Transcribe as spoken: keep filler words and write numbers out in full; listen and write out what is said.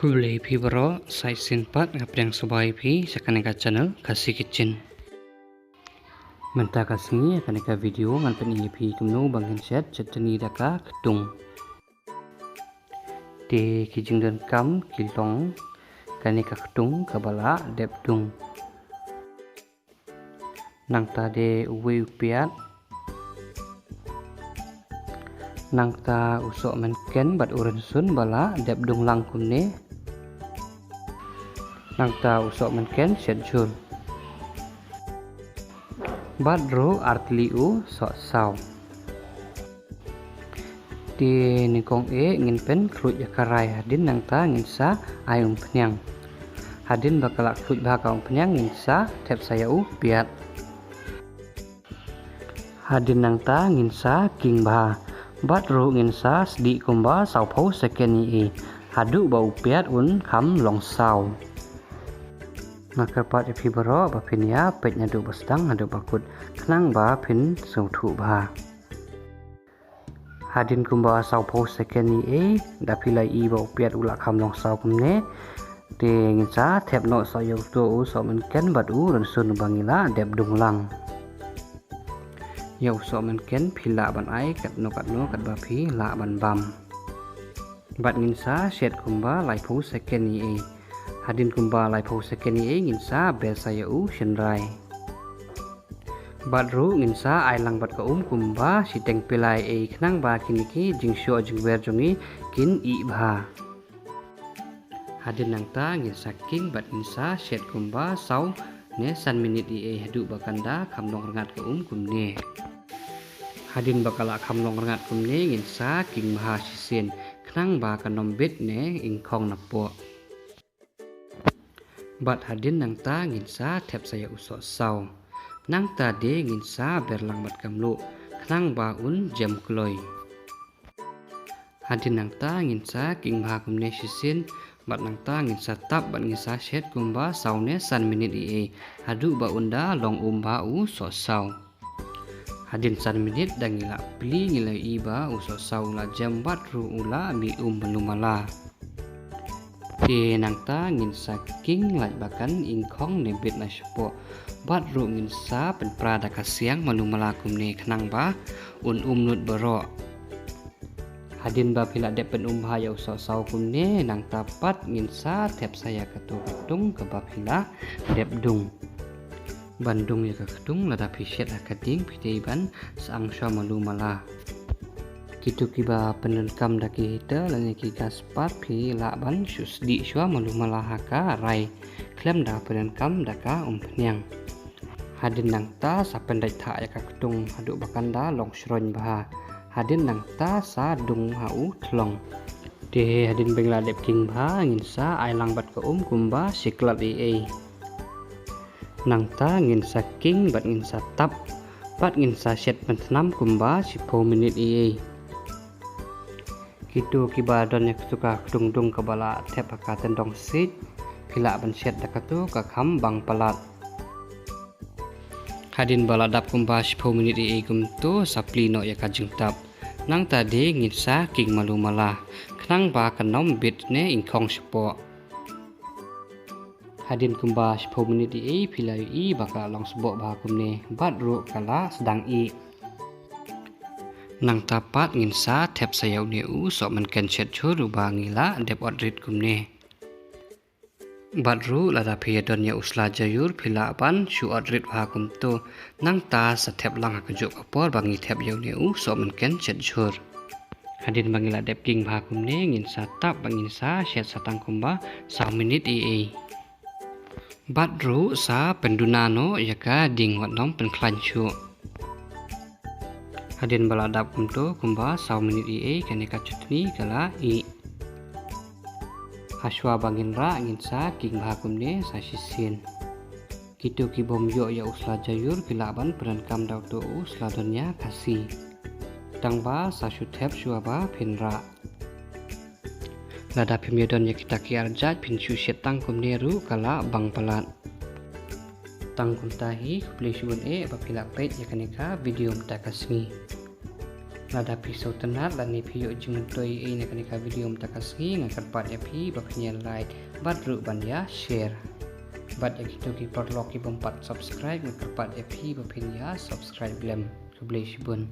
Khublei phi baroh, sa shisien pat nga pdiang sngewbha ïa phi sha kane ka channel Khasi Kitchen. Mynta ka sngi ha kane ka video ngan pyni ïa phi kumno ba ngin shet chutney da ka ktung. Te ki jingdonkam ki long kane ka ktung kaba la dep dung. Nangta de uwei u piat. Nangta u sohmynken bad u rynsun ba la dep dung lang kumne. Nangta u sohmynken shet jhur. Bad ruh artylli u sohsaw. Te nyngkong eh ngin pynkhluit ïa ka rai, hadien nangta ngin sa ai umphniang. Hadien ba ka la khluit bha ka umphniang ngin sa thep sa ïa u piat. Hadien nangta ngin sa king bha. Bad ruh ngin sa sdieh kumba sawphew second ïa i. Haduh ba u piat un kham long saw. Nga kyrpad ïa phi baroh ba phin ïa peit naduh ba sdang haduh ba kut khnang ba phin sngewthuh bha. Hadien kumba sawphew second ïa i, da phi la i ba u piat u la kham long saw kumne. Te ngin sa thep noh sa ïa uto u sohmynken bad u rynsun ba ngi la dep dung lang. Ïa u sohmynken phi lah ban ai katno katno katba phi lah ban bam. Bad ngin sa shet kumba laiphew second ïa i. Hadien kumba laiphew second ïa i ngin sa ber sa ïa u shynrai. Bad ruh ngin sa ai lang bad ka um kumba shiteng pylai ïa i khnang ba kine ki jingshoh jingwer jong i kin ih bha. Hadien nangta ngin sa king bad ngin sa shet kumba saw ne san minit ïa i haduh ba kan da kham long rngat ka um kumne. Hadien ba ka la kham long rngat kumne ngin sa king bha shisien khnang ba kan ym bit ne ingkhong napoh. Bad hadien nangta ngin sa thep sa ïa u sohsaw. Nangta de ngin sa ber lang bad ka mluh khnang ba un jem kloi. Hadien nangta ngin sa king bha kumne shisien bad nangta ngin sa tap bad ngin sa shet kumba saw ne san minit ïa i haduh ba un da long um bha u sohsaw. Hadien san minit da ngi la plie ngi la i ba u sohsaw u la jem bad ruh u la mih um malu mala. Te nangta ngin sa king lait ba kan ingkhong ne bit na shapoh. Bad ruh ngin sa pynpra da ka siang malu mala kumne khnang ba un um lut baroh. Hadien ba phi la dep pynum bha ïa u sohsaw kumne nangta pat ngin sa thep sa ïa kato ka ktung kaba phi la dep dung. Ban dung ïa ka ktung lada phi shet ha ka ding phi dei ban sa ang shuwa malu mala. Kito kiba pyndonkam da ki heater lane ki gas pat phi lah ban shu sdieh shuwa malu mala ha ka rai khlem da pyndonkam da ka umphniang. Hadien nangta sa pyndait thah ïa ka ktung haduh ba kan da long shroiñ bha. Hadien nangta sa dung ha u thlong. Te hadien ba ngi la dep king bha ngin sa ai lang bad ka um kumba shi klat ïa i. Nangta ngin sa king bad ngin sa tap bad ngin sa shet pynthnam kumba shiphew minit ïa i. Kito kiba don ïa kato ka ktung dung kaba la thep ha ka tyndong siej phi lah ban shet da kato ka kham bang palat. Hadien ba la dap kumba shiphew minit ïa i kumto sa plie noh ïa ka jingtap. Nangta de ngin sa king malu mala khnang ba kan ym bit ne ingkhong shapoh. Hadien kumba shiphew minit ïa i phi la ïohi ba ka la long sboh bha kumne bad ruh ka la sdang ih. Nangta pat ngin sa thep sa ïa une u sohmynken shet jhur uba ngi la dep ot rit kumne. Bad ruh lada phi ïa don ïa u sla jaiur phi lah ban shu ot rit bha kumto. Nangta sa thep lang ha kajuh ka por ba ngi thep ïa une u sohmynken shet jhur. Hadien ba ngi la dep king bha kumne ngin sa tap ba ngin sa shet sa tang kumba saw minit ïa i. Bad ruh sa pynduna noh ïa ka ding wat nym pynkhlaiñ shuh. Hadien ba la dap kumto kumba saw minit ïa i kane ka chutney ka la ih. Hashuwa ba ngin rah ngin sa king bha kumne sa shisien. Kito ki bym ïoh ïa u sla jaiur phi lah ban pyndonkam da uto u sla donia Khasi. Tang ba sa shu thep shuwa ba phin rah. Lada phim ïa don ïa kita ki arjait phin shu shet tang kumne ruh ka la bang palat. Tang kumta hi khublei shibun eh ba phi la peit ïa kane ka video mynta ka sngi. Lada phi sngewtynnat lane phi ïoh jingmyntoi ei na kane ka video mynta ka sngi, nga kyrpad ïa phi ba phin ïa like bad ruh ban ïa share. Bad ïa kito ki paralok ki bym pat subscribe, nga kyrpad ïa phi ba phin ïa subscribe lem. Khublei shibun.